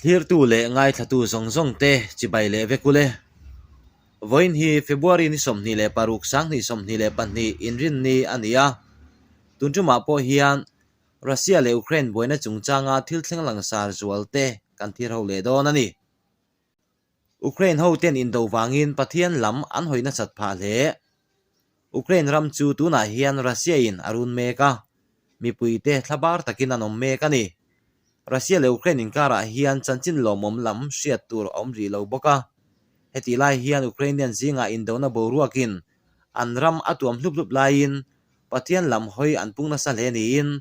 Thlirtu leh ngaithlatu zawng zawng te chibai leh vek ule. Vawiin hi February ni 26 2022 inrinni a ni a. Tun tumah pawh hian Russia leh Ukraine buaina chungchanga thil thleng langsar zual te kan thlir ho leh dawn a ni. Ukraine ho ten indo vangin Pathian lam an hawi nasat phah hle. Ukraine ram chu tunah hian Russia in a run mek a, mipuite thlabar takin an awm mek a ni. Russia leh Ukraine inkarah hian chanchin lawmawm lam hriat tur a awm rih lo bawk a. Hetih lai hian Ukrainian zingah indona boruakin an ram a tuam hlup hlup laiin Pathian lam hawi an pung nasa hle niin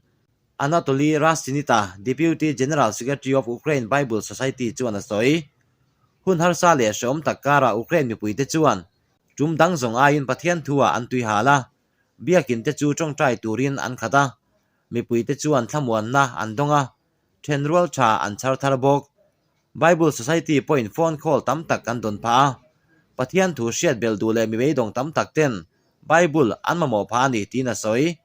Anatoly Rastinita, Deputy General Secretary of Ukraine Bible Society chuan a sawi. Hun harsa leh hrehawm tak karah Ukraine mipuite chuan tum dang zawng aiin Pathian thu-ah an tui hal a, biakin te chu tawngtai turin an khat a, mipuite chuan thlamuanna an dawng a, thenrual tha an chhar thar bawk. Bible Society pawhin phone call tam tak kan dawn phah a, Pathian thu hriat belh duh leh mi beidawng tam tak ten Bible an mamawh phah a ni tiin a sawi.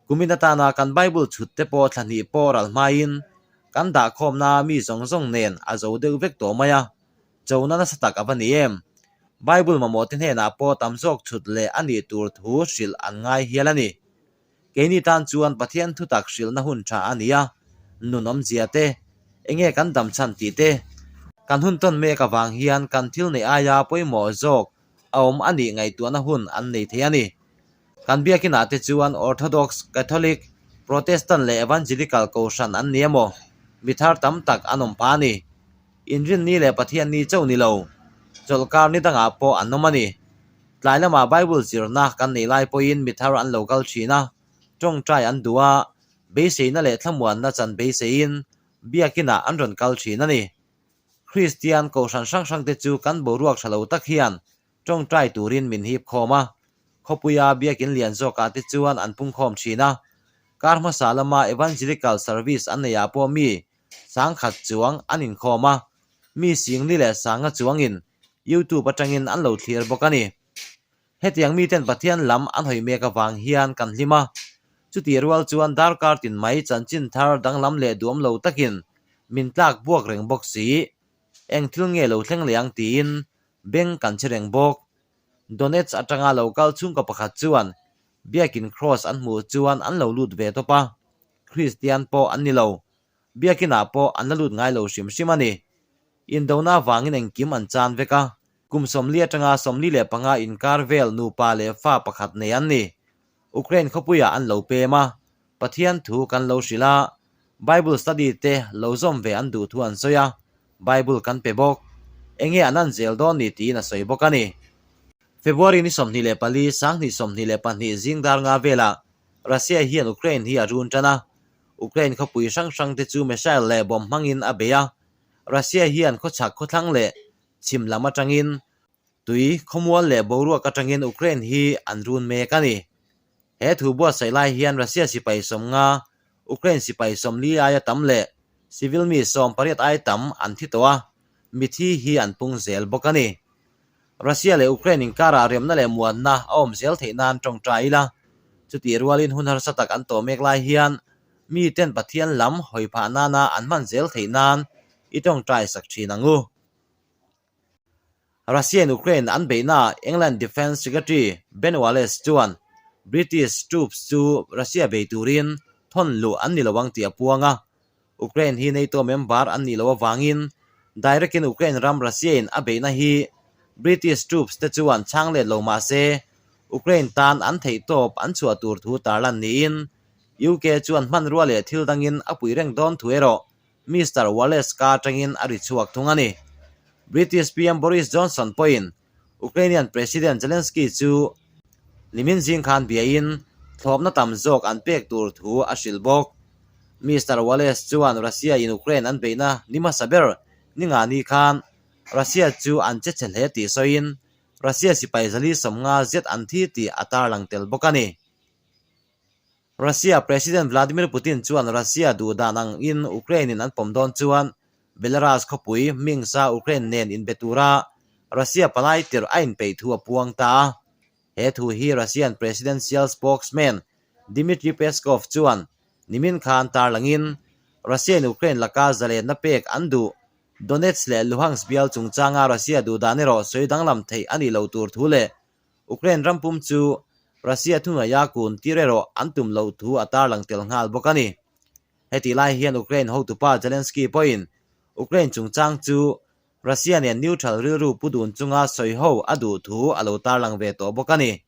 Kumin atana kan Bible chhut te pawh thla hnih pawh ral hmain kan dahkhawmna mi zawng zawng nen a zo deuh vek tawh mai a, chona nasa tak a va ni em? Bible mamawh te hnenah pawh tam zawk chhut leh a nih tur thu hrilh an ngai hial a ni. Keini tan chuan Pathian thutak hrilhna hun tha a ni a, nun awmzia te, enge kan dam chhan tih te, kan hun tawn mek avang hian kan thil neih aia pawimawh zawk a awm a nih ngaihtuahna hun an nei thei a ni. Kan biakinah te chuan Orthodox, Catholic, Protestant leh Evangelical kohhran an ni emaw, mi thar tam tak an awm phah a ni. Inrinni leh Pathianni chauh ni lo, chawlhkar ni dangah pawh an awm a ni. Tlai lamah Bible zirna kan nei lai pawhin mi thar an lo kal thin a, tawngtai an duh a, beiseina leh thlamuanna chan beiseiin biakinah an rawn kal thin a ni. Kristian kohhran hrang hrangte chu kan boruak tha lo tak hian Tawngtai turin min hip khawm a, khawpuia biakin lian zawkah te chuan an pung khawm thin a. Kar hmasa lama Evangelical Service an neihah pawh mi sangkhat chuang an inkhawm a, mi singli leh sanga chuangin YouTube atangin an lo thlir bawk a ni. Hetiang miten Pathian lam an hawi mek avang hian kan hlim a, chutih rual chuan darkar tin mai chanchin thar danglam leh duam lo takin min tlak buak reng bawk si. Eng thil nge lo thleng leh ang tiin Beng kan che reng bawk. Donetsk atanga lo kal chhungkaw pakhat chuan Biakin Cross an hmuh chuan an lo lut ve tawp a, Kristian pawh an ni lo. Biakinah pawh an la lut ngai lo hrim hrim a ni. Indona avangin engkim an chan vek a, kum 40 atanga 45 inkar vel nupa leh fa pakhat nei an ni. Ukraine khawpuiah an lo pem a, Pathian thu kan lo hrilh a, Bible study te lo zawm ve an duh thu an sawi a, Bible kan pe bawk. Enge an an zel dawn ni tiin a sawi bawk a ni. February ni 24, 2022 zing dar nga velah Russia hian Ukraine hi a run tan a, Ukraine khawpui hrang hrang te chu missile leh bomb hmangin a bei a, Russia hian khawchhak khawthlang leh chhim lam atangin Tui, khawmual leh boruak atangin Ukraine hi an run mek a ni. He thu buatsaih lai hian Russia sipai 50, Ukraine sipai 40 aia tam leh civil mi 18 aia tam an thi tawh a, mithi hi an pung zel bawk a ni. Russia leh Ukraine inkarah remna leh muanna a awm zel theih nan tawngtai ila, chutih rualin hun harsa tak an tawh mek lai hian miten Pathian lam hawi phah nana an hman zel theih nan i tawngtai sak thin ang u. Russia in Ukraine an beihnaah England Defence Secretary Ben Wallace chuan British troops chu Russia bei turin thawn luh an ni lo ang tih a puang a. Ukraine hi NATO member an nih loh avangin direct in Ukraine ram Russia in a beihna hi British troops te chuan chhang let lo mah se Ukraine tan an theihtawp an chhuah tur thu tarlan niin UK chuan hmanrua leh thil dangin a puih reng dawn thu erawh Mister Wallace ka atangin a ri chhuak thung a ni. British PM Boris Johnson pawhin Ukrainian President Zelensky chu nimin zing khan biain thlawpna tam zawk an pek tur thu a hrilh bawk. Mister Wallace chuan Russia in Ukraine an beihna ni hmasa ber ni nga ni khan Russia chu an che chhe hle tih sawiin Russia sipai 450 zet an thi tih a tarlang tel bawk a ni. Russia President Vladimir Putin chuan Russia duh dan ang in Ukraine in an pawm dawn chuan Belarus khawpui Minsk a Ukraine nen inbe tura Russia palai tirh a inpeih thu a puang ta a. He thu hi Russian Presidential spokesman Dmitry Peskov chuan nimin khan tarlangin Russia in Ukraine laka zalenna pek an duh. Donetsk leh Luhansk bial chungchanga Russia duhdan erawh sawi danglam theih a nih loh tur thu leh Ukraine ram pum chu Russia thuhnuaia kun tir erawh an tum loh thu a tarlang tel nghal bawk a ni. Hetih lai hian Ukraine hotupa Zelensky pawhin Ukraine chungchang chu Russia nen neutral rilru pu dun chunga sawi ho a duh thu a lo tarlang ve tawh bawk a ni.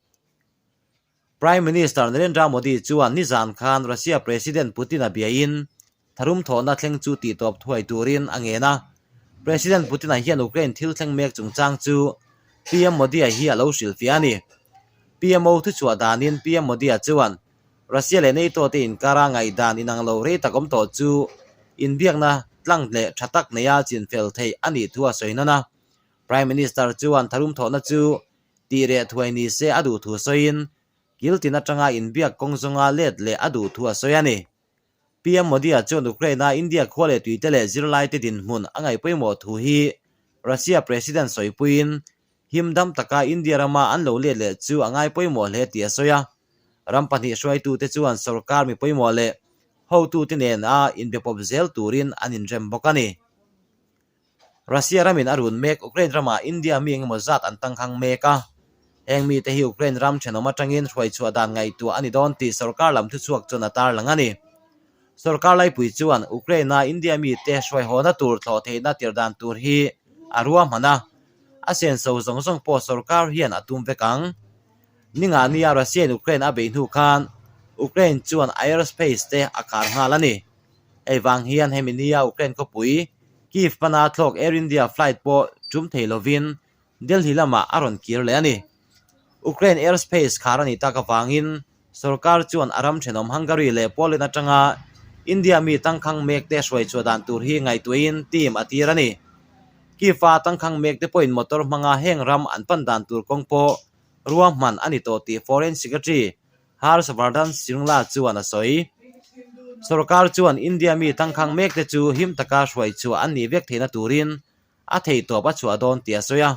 Prime Minister Narendra Modi chuan nizan khan Russia President Putin-a biain tharum thawhna thleng chu tihtawp thuai turin a ngen a. President Putin-a hian Ukraine thil thleng mek chungchang chu PM Modi-a hi a lo hrilhfiah a ni. PMO thuchhuah danin PM Modi-a chuan Russia leh NATO te inkara ngaihdan inang lo rei tak awm tawh chu inbiakna tlang leh tha tak neia chinfel theih a nih thu a sawi hnan a. Prime Minister chuan tharum thawhna chu tih reh thuai ni se a duh thu sawiin kil tin atanga inbiak kawng zawnga let leh a duh thu a sawi a ni. PM Modi-a chuan Ukraine-a India khua leh tuite leh zirlaite dinhmun a ngaih pawimawh thu hi Russia President sawipuiin him dam taka India rama an lo let leh chu a ngai pawimawh hle tih a sawi a. Ram pahnih hruaitute chuan sorkar mi pawimawh leh hotute nen a inbepawp zel turin an inrem bawk a ni. Russia ramin a run mek Ukraine ramah India mi engemaw zat an tangkhang mek a. Heng mite hi Ukraine ram thenawm atangin hruaichhuah dan ngaihtuah a ni dawn tih sorkar lam thuchhuak chuan a tarlang a ni. Sorkar laipui chuan Ukraine-a India mite hruaihawna tur thlawh theihna tir dan tur hi a ruahman a, a senso zawng zawng pawh sorkar hian a tum vek ang. Ningahnia Russia-in Ukraine a beih hnu khan Ukraine chuan airspace te a khar nghal a ni. Hei vang hian hemi nia Ukraine khawpui Kyiv pana thlawk Air India flight pawh tum thei lovin Delhi lamah a rawn kir leh a ni. Ukraine airspace khar a nih tak avangin sorkar chuan a ram thenawm Hungary leh Poland atanga India mi tangkhang mekte hruaichhuah dan tur hi ngaihtuahin team a tir a ni. Kyiv-a tangkhang mekte pawhin motor hmanga heng ram an pan dan tur kawng pawh ruahman a ni tawh tih Foreign Secretary Harsh Vardhan Shringla chuan a sawi. Sorkar chuan India mi tangkhang mekte chu him taka hruai chhuah an nih vek theihna turin a theihtawp a chhuah dawn tih a sawi a.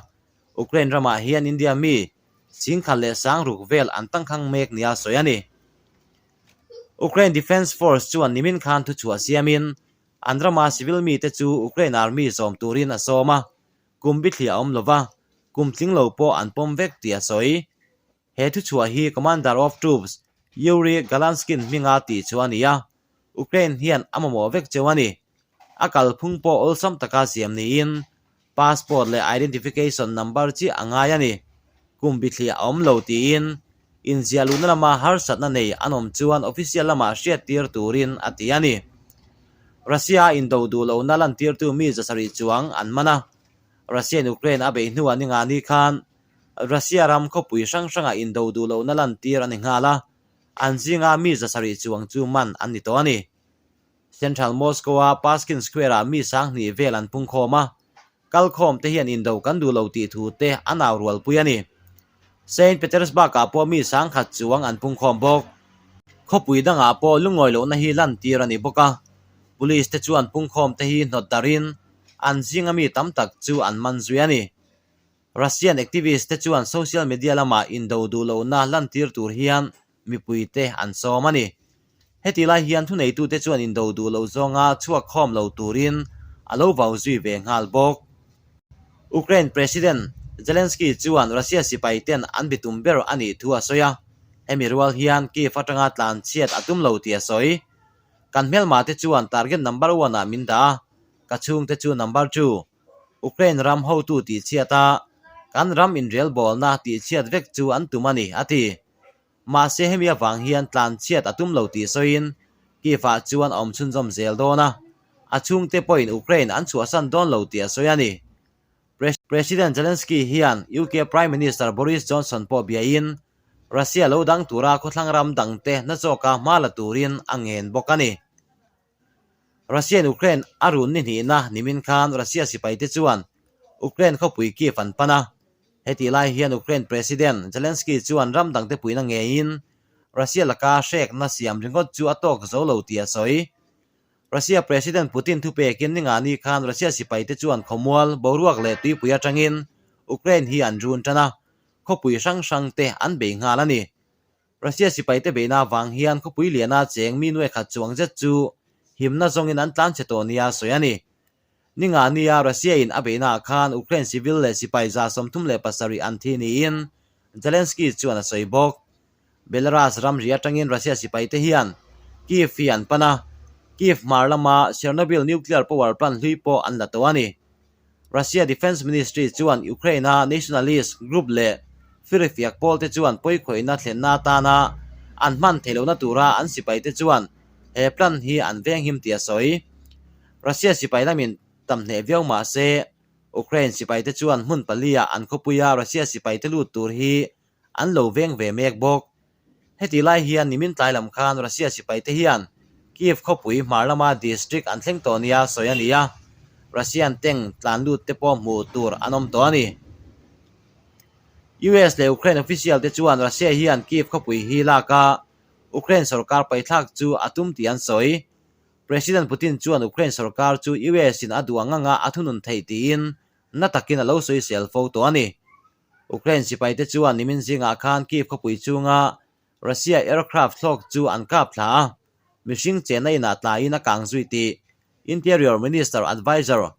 Ukraine ramah hian India mi singkhat leh sangruk vel an tangkhang mek nia sawi a ni. Ukraine Defence Force chuan nimin khan thuchhuah siamin an rama civil mite chu Ukraine Army zawm turin a sawm a, kum bithliah a awm lova, kum tling lo pawh an pawm vek tih a sawi. He thuchhuah hi Commander of Troops Yuri Galanskin hminga tih chu a ni a, Ukraine hian a mamawh vek cheu a ni. A kalphung pawh awlsam taka siam niin passport leh identification number chiah a ngai a ni. Kum bithliah a awm lo tiin inziah luhna lama harsatna nei an awm chuan official lamah hriattir turin a ti a ni. Russia-a indo duh lohna lantirtu mi 700 chuang an man a, Russia-in Ukraine a beih hnuah ningani khan Russia ram khawpui hrang hrangah indo duh lohna lantir a ni nghal a, an zinga mi 700 chuang chu man an ni tawh a ni. Central Moscow-a Paskin Square-ah mi 2000 vel an pungkhawm a, kalkhawm te hian indo kan duh lo tih thu te a nau rualpui a ni. Saint Petersburg-ah pawh mi 10,000 chuang an pungkhawm bawk. Khawpui dangah pawh lungawi lohna hi lantir a ni bawk a, police te chuan pungkhawm te hi hnawt darhin an zinga mi tam tak chu an man zui a ni. Russian activist te chuan social media lamah indo duh lohna lantir tur hian mipui te an sawm a ni. Heti lai hian thuneitute chuan indo duh loh zawnga chhuak khawm lo turin a lo vau zui ve nghal bawk. Ukraine President Zelensky chuan Russia sipai ten an bitum ber a nih thu a sawi a, hemi rual hian Kyiv atanga tlan chhiat a tum lo tih a sawi. Kan hmelma te chuan target number one ah min dah a, ka chhungte chu number two. Ukraine ram hotu tihchhiat a, kan ram inrelbawlna tihchhiat vek chu an tum a ni, a ti. Mahse hemi avang hian tlan chhiat a tum lo tih sawiin Kyiv-ah chuan a awm chhunzawm zel dawn a, a chhungte pawhin Ukraine an chhuahsan dawn lo tih a sawi a ni. President Zelensky hian UK Prime Minister Boris Johnson pawh biain Russia lo dang tura khawthlang ram dangte na zawka hma la turin a ngen bawk a ni. Russia-in Ukraine a run ni hnihna nimin khan Russia sipaite chuan Ukraine khawpui Kyiv an pan a. Hetih lai hian Ukraine President Zelensky chuan ram dangte puihna ngeiin Russia laka hrekna siam ringawt chu a tawk zo lo tih a sawi. Russia President Putin thupekin ningani khan Russia sipaite chuan khawmual, boruak leh tuipui atangin Ukraine hi an run tan a, khawpui hrang hrangte an bei nghal a ni. Russia sipaite beihna avang hian khawpui liana cheng mi nuaikhat chuang zet chu himna zawngin an tlan chhe tawh nia sawi a ni. Ninga nia Russia-in a beihnaah khan Ukraine civil leh sipai 37 an thi niin Zelensky chuan a sawi bawk. Belarus ramri atangin Russia sipaite hian Kyiv hi an pan a, Kyiv hmar lama Chernobyl nuclear power plant hlui pawh an la tawh a ni. Russia Defence Ministry chuan Ukraine-a nationalist group leh firfiak pawlte chuan pawikhawihna thlenna atana an hman theih lohna tura an sipaite chuan he plant hi an venghim tih a sawi. Russia sipai lamin tam hneh viau mah se, Ukraine sipaite chuan hmun paliah an khawpuia Russia sipaite lut tur hi an lo veng ve mek bawk. Heti lai hian nimin tlai lam khan Russia sipaite hian Kyiv khawpui hmar lama district an thleng tawh nia sawi a ni a, Russian tank tlan lut te pawh hmuh tur an awm tawh a ni. US leh Ukraine official te chuan Russia hian Kyiv khawpui hi lak a, Ukraine sorkar paithlak chu a tum tih an sawi. President Putin chuan Ukraine sorkar chu US in a duh ang anga a thunun theih tiin na takin a lo sawisel fo tawh a ni. Ukraine sipaite chuan nimin zingah khan Kyiv khawpui chunga Russia aircraft thlawk chu an kap thla a, mihring chenna inah tlaiin a kang zui tih Interior Minister Adviser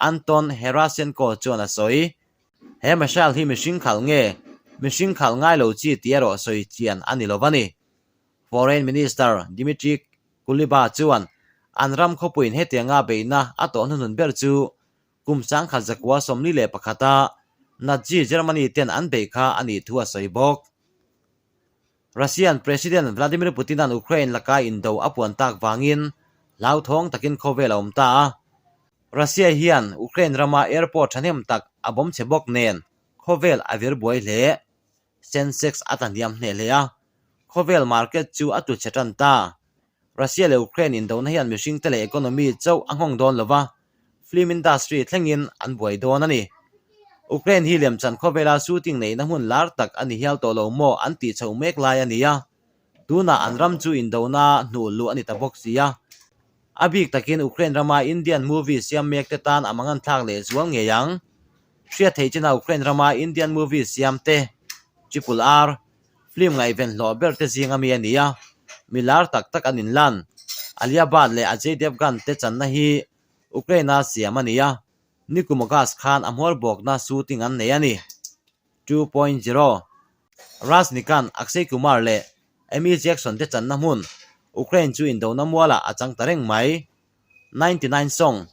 Anton Herashchenko chuan a sawi. He missile hi mihring khalh nge mihring khalh ngai lo chi tih erawh sawi chian a ni lo va ni. Foreign Minister Dmitry Kuleba chuan an ram khawpuiin hetianga beihna a tawh hnuhnun ber chu Kum 1941 a Nazi Germany ten an beih kha a nih thu a sawi bawk. Russian President Vladimir Putin-a'n Ukraine laka indo a puan tak vangin hlauthawng takin khawvel a awm ta a. Russia hian Ukraine rama airport thahnem tak a bawm chhe bawk nen khawvel a vir buai hle. Sensex a tla hniam hneh hle a, khawvel market chu a tlu chhe tan ta. Russia leh Ukraine indona hian mihringte leh economy chauh a nghawng dawn lo va, film industry thlengin an buai dawn a ni. Ukraine hi lemchan khawvela shooting neihna hmun lar tak a ni hial tawh lo maw an tih chhoh mek lai a ni a, tunah an ram chu indona hnuh luh a ni ta bawk si a. A bik takin Ukraine rama Indian movie siam mek te tan a manganthlak leh zual ngei ang. Hriat theih chinah Ukraine rama Indian movie siam te, Triple R, film ngaihven hlawh ber te zinga mi a ni a, mi lar tak tak an inlan. Alia Bhatt leh Ajay Devgan te channa hi Ukraine-a siam a ni a, nikum August khan a hmuar bawkna shooting an nei a ni. 2.0 Rajnikant, Akshay Kumar leh Amy Jackson te channa hmun Ukraine chu indona mualah a chang ta reng mai. 99 Song,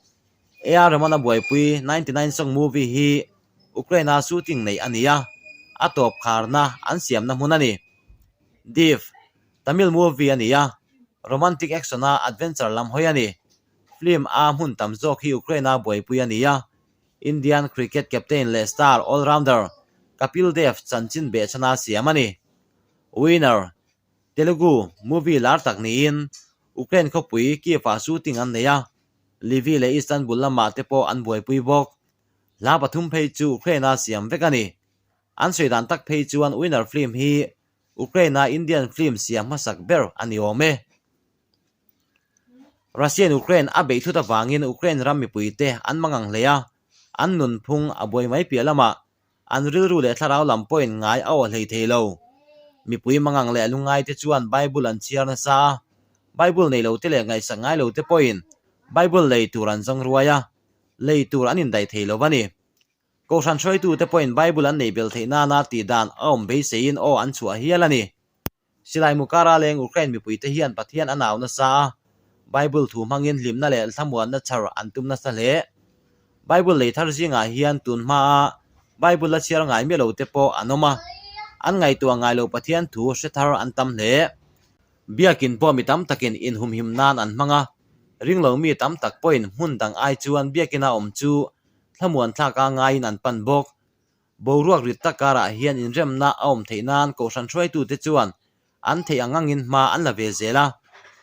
AR Rahman-a buaipui 99 Song movie hi Ukraine-a shooting neih a ni a, a tawp kharna an siamna hmun a ni. Div, Tamil movie a ni a, romantic action-a adventure lam hawi a ni. Film a hmun tam zawk hi Ukraine-a buaipui a ni a, Indian cricket captain leh star all-rounder Kapil Dev chanchin behchhana siam a ni. Winner, Telugu movie lar tak niin Ukraine khawpui Kyiv-ah shooting an nei a, Lviv leh Istanbul lamah te pawh an buaipui bawk. Hla pathum phei chu Ukraine-a siam vek a ni. An sawi dan tak phei chuan Winner film hi Ukraine-a Indian film siam hmasak ber a ni awm e. Russian Ukraine a beih thut avangin Ukraine ram mipuite an mangang hle a, an nunphung a buai mai piah lamah an rilru leh thlarau lam pawhin ngai a awh hlei thei lo. Mipui mangang leh lungaite chuan Bible an chhiar nasa a, Bible nei lote leh ngaihsak ngai lote pawhin Bible lei tur an zawng ruai a, lei tur an indaih thei lo a ni. Kohhran hruaitute pawhin Bible an nei bel theih nana tih dan a awm beiseiin aw an chhuah hial a ni. Silai Mukara leng Ukraine mipuite hian Pathian a nau nasa a, Bible thu hmangin hlimna leh thlamuanna chhar an tum nasa hle. Bible lei thar zingah hian tun hmaa Bible la chhiar ngai miah lote pawh an awm a, an ngaihtuah ngai lo Pathian thu hre thar an tam hle. Biakin pawh mi tam takin inhumhim nan an hmang a, ringlo mi tam tak pawhin hmun dang ai chuan biakina awm chu thlamuan thlaka ngaiin an pan bawk. Boruak rit tak karah hian inremna a awm theih nan Kohhran hruaitute chuan an theih ang angin hma an la ve zel a.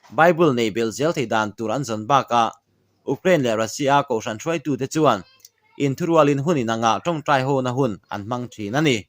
Bible neih belh zel theih dan tur an zawn bakah Ukraine leh Russia-a Kohhran hruaitute chuan inthurualin hun inangah tawngtai hona hun an hmang thin a ni.